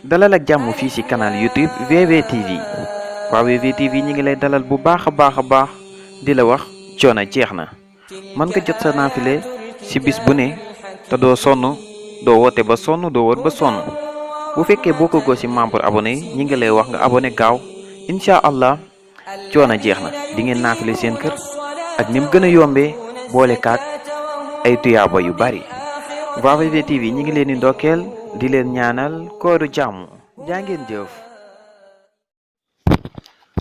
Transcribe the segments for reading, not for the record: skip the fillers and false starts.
dalal ak jàmm fii ci canal YouTube VVTV waa VVTV ñi ngi lay dalal bu baax a baax di la wax coono jeex na mën nga jot sa naafile ci bis bu ne te doo sonn doo woote ba sonn doo wër ba sonn bu fekkee boo ko ci membre abonné yi ñi ngi lay wax nga abonné gaaw incha allah coono jeex na di ngeen naafile seen kër ak ni mu gën a yombee boole kaak ay tuyaaba yu bari waa VVTV ñi ngi leen di ndokkeel di leen ñaanal kooru jàmm jaa ngeen jëf.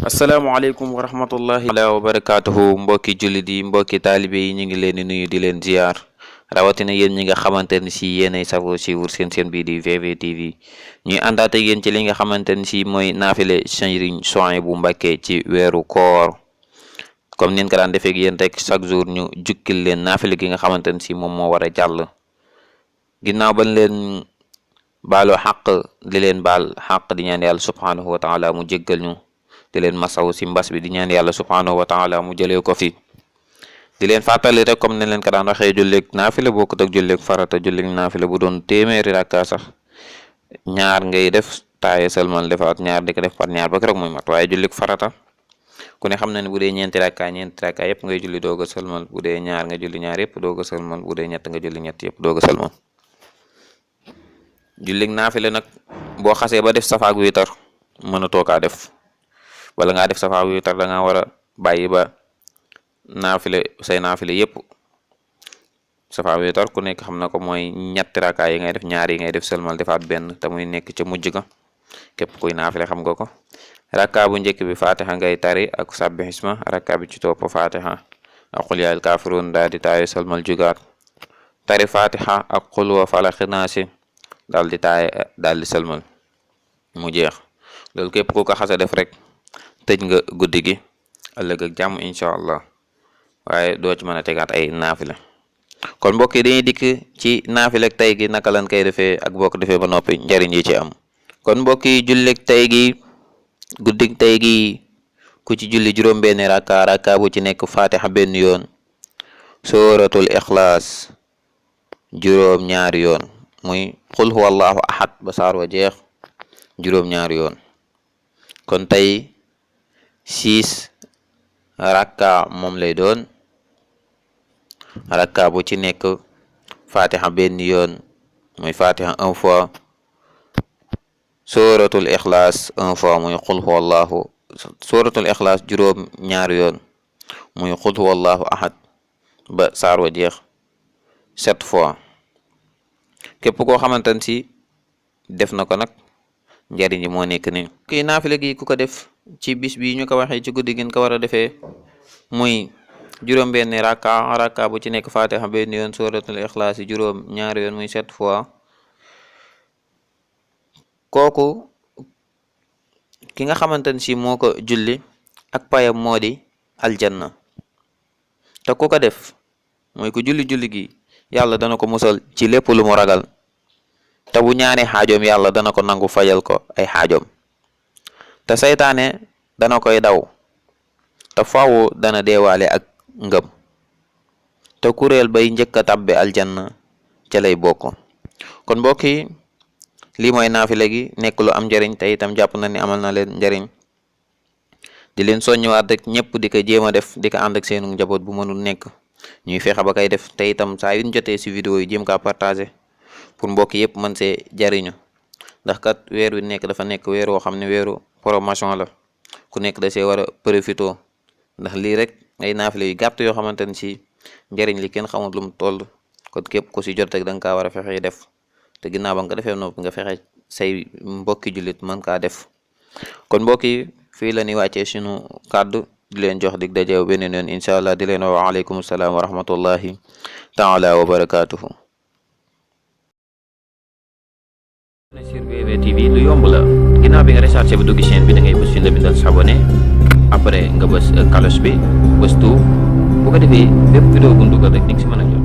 asalaamaaleykum wa rahmatullahi wa barakaatuhu mbokki jullit yi mbokki taalibe yi ñu ngi leen di nuyu di leen ziar rawatina yéen ñi nga xamante ne si yéenay safoo si wur seen bii di VVTV ñuy àndaat ak yéen ci li nga xamante ne si mooy naafile Sëriñ Souhaïbou Mbacké ci weeru koor comme nin ko daan defee ak yéen rek chaque jour ñu jukkil leen naafile gi nga xamante ne si moom moo war a jàll ginnaaw bañ leen baalu xaq di leen baal xaq di ñaan yàlla subhanahu wa taala mu jéggal ñu di leen masaw si mbas bi di ñaan yàlla subhanahu wa taala mu jëlee ko fi di leen fàttali rek comme ne leen ko daan waxee julleeg naafile bokkut ak julleeg farata julleeg naafile bu doon téeméeri rakka sax ñaar ngay def taaye sëlmal defaat ñaar di ko def par ñaar ba keroog muy mat waaye julleeg farata ku ne xam na ne bu dee ñeenti rakka yëpp ngay julli doog a sëlmal bu dee ñaar nga julli ñaar yëpp doog a sëlmal bu dee ñett nga julli ñett yëpp doog a sëlmal jullig naafile nag boo xasee ba def safaak wiitar mënatoo kaa def wala ngaa def safaak wiitar da nga war a bàyyi ba say naafile yépp safaak wiitar ku nekk xam na ko mooy ñetti rakkaa yi ngay def ñaar yi ngay def sëlmal defaat benn te muy nekk ca mujj ga képp kuy naafile xam nga ko rakkaa bu njëkk bi fatiha ngay tari ak sabbihisma rakkaa bi ci topp fatiha ak qul yaa ayyuhal kaafiruun daal di taayu sëlmal jugaat tari fatiha ak qul huwa falaqi naasi daal di sëlmal mu jeex loolu képp ku ko xasa def rek tëj nga guddi gi ëllëg ak jàmm incha allah waaye doo ci mën a tegaat ay naafile kon mbokk yi dañuy dikk ci naafile ak tey gi naka lan koy defee ak boo ko defee ba noppi njariñ yi ci am kon mbokk yi jullik tey gi guddik tey gi ku ci julli juróom-benni rakka bu ci nekk fatiha benn yoon sooratul ixlaas juróom-ñaari yoon muy qul huwa allahu ahad ba saar wa jeex juróom-ñaari yoon kon tey 6 rakka moom lay doon rakka bu ci nekk fatiha benn yoon muy fatiha 1 fois suratul ixlaas 1 fois muy qul huwa allahu suratul ixlaas juróom-ñaari yoon muy qul huwa allahu ahad ba saar wa jeex 7 fois képp koo xamante ne si def na ko nag njariñ yi moo nekk ni kii naafile gi ku ko def ci bis bi ñu ko waxee ci guddi gën ko war a defee muy juróom-benni rakka bu ci nekk fatiha benn yoon suratul ixlaas yi juróom-ñaari yoon muy 7 fois kooku ki nga xamante ne si moo ko julli ak payam moo di aljanna te ku ko def mooy ku julli gi yàlla dana ko musal ci lépp lu mu ragal te bu ñaane xaajoom yàlla dana ko nangu fajal ko ay xaajoom te saytaane dana koy daw te faaw dana deewaale ak ngëm te kuréel bay njëkk a tabbe aljanna ca lay bokk kon mbokk yi lii mooy naafile gi nekk lu am njariñ te itam jàpp na ni amal na leen njariñ di leen soññiwaat rek ñëpp di ko jéem a def di ko ànd ak seenu njaboot bu mënul nekk ñuy fexe ba kay def te itam saa yuñ jotee si vidéo yi jéem kaa partager pour mbokk yëpp mën see jariñu ndax kat weer wi nekk dafa nekk weer woo xam ne weeru promotion la ku nekk da see war a profité ndax lii rek ay naafile yu gàtt yoo xamante ne si njariñ li kenn xamul lu mu toll kon képp ku si jot rek da nga kaa war a fexe def te ginnaaw ba nga defee noonu nga fexe say mbokki jullit mën kaa def kon mbokk yi fii la ñuy wàccee sunu kàddu di leen jox dig dajeew beneen yoon incha allah di leen wa waaleykum salaam wa rahmatullahi taala wa barakatuhu. sur VVTV lu yomb la ginnaaw bi nga recherché ba dugg chaîne bi da ngay bës fi la bindal s'abonner après nga bës cloche bi bës tout bu ko defee bépp vidéo bu ñu dugal rek di nga si mën a jot